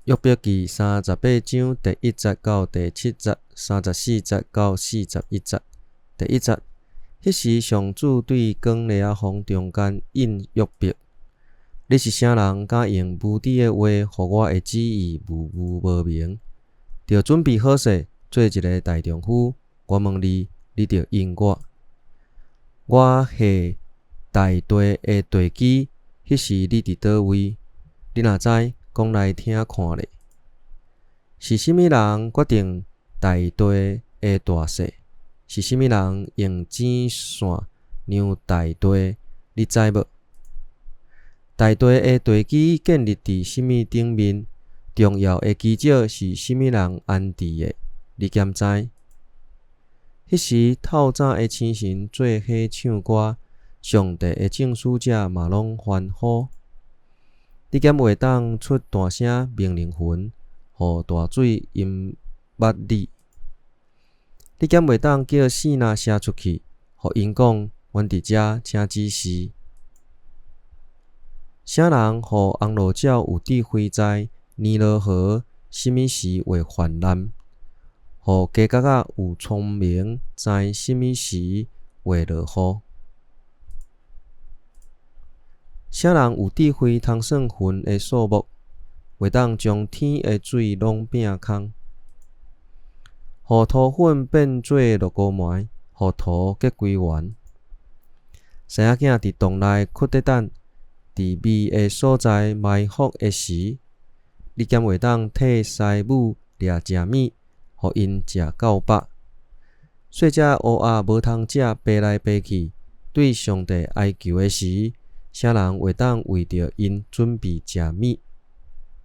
約伯記38章第1節到第7節，34節到41節。第1節，彼時上主對光麗仔風中間應約伯：你是啥人，敢用無知的話，予我的旨意模糊無明？著準備好勢，做一个大丈夫。我問你，你著應我。我下大地的地基，彼時你佇佗位？你若知，講來聽看咧。是啥物人決定大地的大細？是啥物人用剪線量大地？你知無？大地的地基建立佇啥物頂面？重要的基石是啥物人安置的？你敢知？彼時透早的星辰做伙唱歌，上帝的眾使者嘛攏歡呼。你敢會當出大聲命令雲，予大水淹沒你？你敢會當叫爍爁寫出去，予𪜶講：阮佇遮，請指示。啥人予紅鷺鳥有智慧知尼羅河啥物時會泛濫？予雞角仔有聰明知啥物時會落雨？啥人有智慧通算雲的數目？會當將天的水攏摒空？予塗粉變做樂高糜，予土結歸原。獅仔囝佇洞內窟咧等，佇覕的所在埋伏的時，你敢會當替師母掠食物，予𪜶食夠飽？細隻烏鴉無通食，飛來飛去，對上帝哀求的時，啥人會當為著𪜶準備食物？